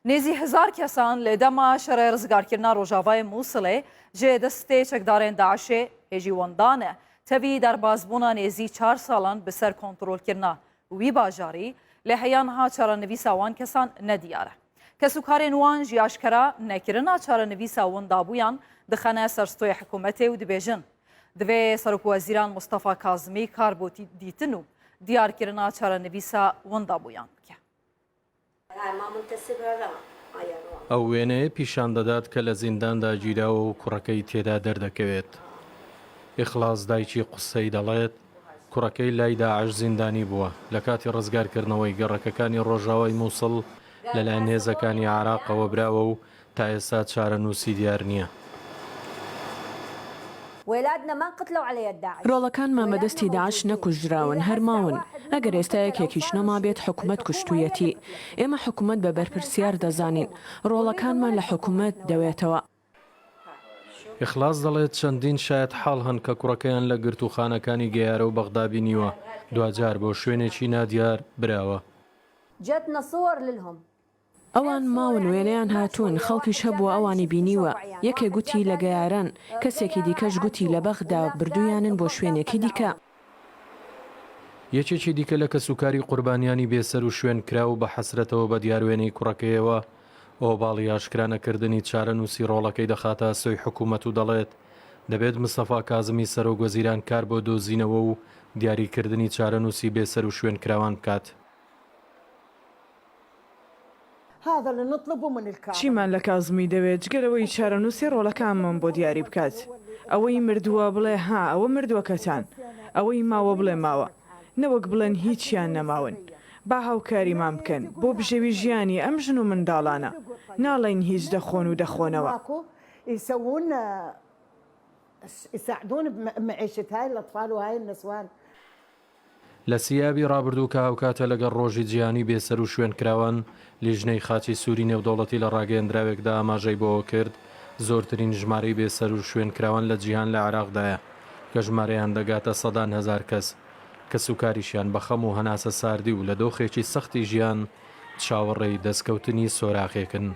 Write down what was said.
Nêzî hezar kesan li dema şerê rizgarkirina Rojavayê Mûsilê ji destê çekdarên DAIŞ'ê hêjî winda ne. Tevî derbasbûna nêzî çar salan bi ser kontrolkirina wî bajarî, lê heya niha çarenivîsa wan kesan ne diyar e. Kesûkarên wan jî aşkera nekirina çarenivîsa windabûyan dixene ser stoyê hikûmetê û dibêjin, Divê Serokwezîran Mistefa Kazimî kar bo dîtin û diyarkirina çarenivîsa windabûyan bike. ئەو وێنەیە پیشان دەدات کە لە زینداندا گیراوە و کوڕەکەی تێدا دەردەکەوێت. ئیخلاس دایکی قوسەی دەڵێت، کوڕەکەی لای داعش زیندانی بووە، لە کاتی ڕزگارکردنەوەی گەڕەکەکانی ڕۆژاوای موسڵ لەلایەن هێزەکانی عێراقەوە براوە و تا ئێستا چارەنووسی دیار نییە. ڕۆڵەکانمان بە دەستی داعش نەکوژراون، هەر ماون. ئەگەر ئێستا یەکێکیش نەمابێت حکومەت کوشتوویەتی. ئێمە حکومەت بە بەرپرسیار دەزانین. ڕۆڵەکانمان لە حکومەت دەوێتەوە. ئیخلاس دەڵێت، چەندین شایەتحاڵ هەن کە کوڕەکەیان لە گرتووخانەکانی گەیارە و بەغدا بینیوە، دواجار بۆ شوێنێکی نادیار براوە. ئەوان ماون وێنەیان هاتوون، خەڵکیش هەبووە ئەوانی بینیوە، یەکێک گوتی لە گەیارەن، کەسێکی دیکەش گوتی لە بەغدا بردوویانن بۆ شوێنێکی دیکە. یەکێکی دیکە لە کەسوکاری قوربانیانی بێسەروشوێنکراو بە حەسرەتەوە بە دیار وێنەی کوڕەکەیەوە ئۆباڵی ئاشکرانەکردنی چارەنووسی ڕۆڵەکەی دەخاتە ئەستۆی حکوومەت و دەڵێت، دەبێت مستەفا کازمی سەرۆکوەزیران کار بۆ دۆزینەوە و دیاریکردنی چارەنووسی بێسەروشوێنکراوان بکات. چیمان لە کازمی دەوێت جگە لەوەی چارەنووسی ڕۆڵەکانمان بۆ دیاری بکات؟ ئەوەی مردووە بڵێ ها ئەوە مردووەکەتان، ئەوەی ماوە بڵێ ماوە، نەوەک بڵێن هیچیان نەماون. با هاوکاریمان بکەن بۆ بژێوی ژیانی ئەم ژن و منداڵانە، ناڵێین هیچ دەخۆن و دەخۆنەوە. لە سی ئابی ڕابردوو کە هاوکاتە لەگەڵ ڕۆژی جیهانی بێسەروشوێنکراوان، لیژنەی خاچی سووری نێودەوڵەتی لە ڕاگەیەندراوێکدا ئاماژەی بەوەکرد، زۆرترین ژمارەی بێسەروشوێنکراوان لە جیهان لە عێراقدایە کە ژمارەیان دەگاتە سەدان هەزار کەس، کەسوکاریشیان بە خەم و هەناسە ساردی و لە دۆخێکی سەختی ژیان چاوەڕێی دەستکەوتنی سۆراخێکن.